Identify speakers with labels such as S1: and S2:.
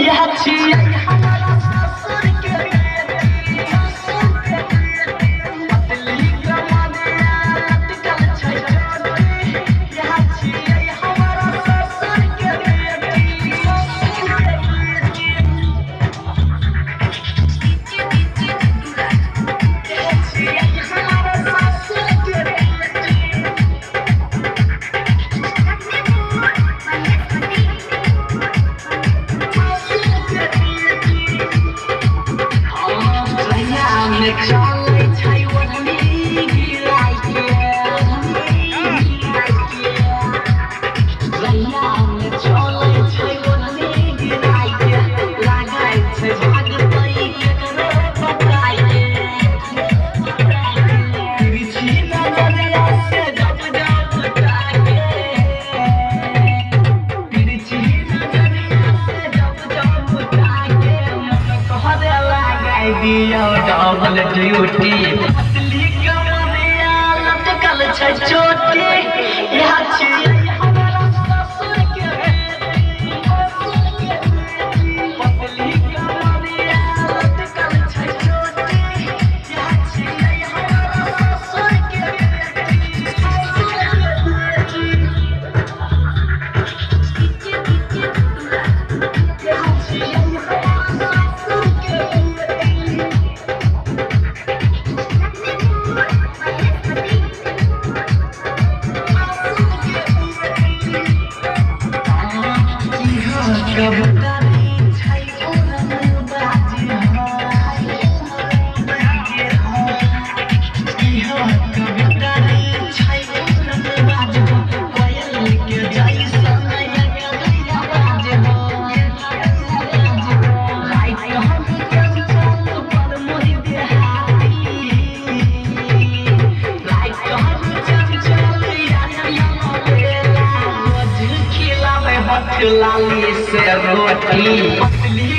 S1: यह छियै हमरा ससुर के बेटी। पतली कमरिया लटकल छै चोटी, यह छियै हमरा ससुर के बेटी। यह छियै हमरा ससुर के बेटी। चलै छै ओढ़नी गिराइ के, रैया में चलै छै ओढ़नी गिराइ के, लागै छै भागतै केकरो बताइ के। तिरछी नजरिया से जब जब ताके, तिरछी नजरिया से जब जब ताके, मन कहरे लगाइ दियौ डबल ड्यूटी। पतली कमरिया लटकल छै चोटी, यह छियै हमरा ससुर के बेटी। पतली कमरिया लटकल छै चोटी, यह छियै हमरा ससुर के बेटी। यह छियै हमरा ससुर के बेटी। कबूतरी छै उड़न बाजी हो, इहो कबूतरी छै उड़न बाज हो, कोयल के जैसन आवाज हो। राइत हम चंचल पर मोहि देहाती, राइत हम चंचल बेला, रोज खिलावे होठ लाली से रोटी। पतली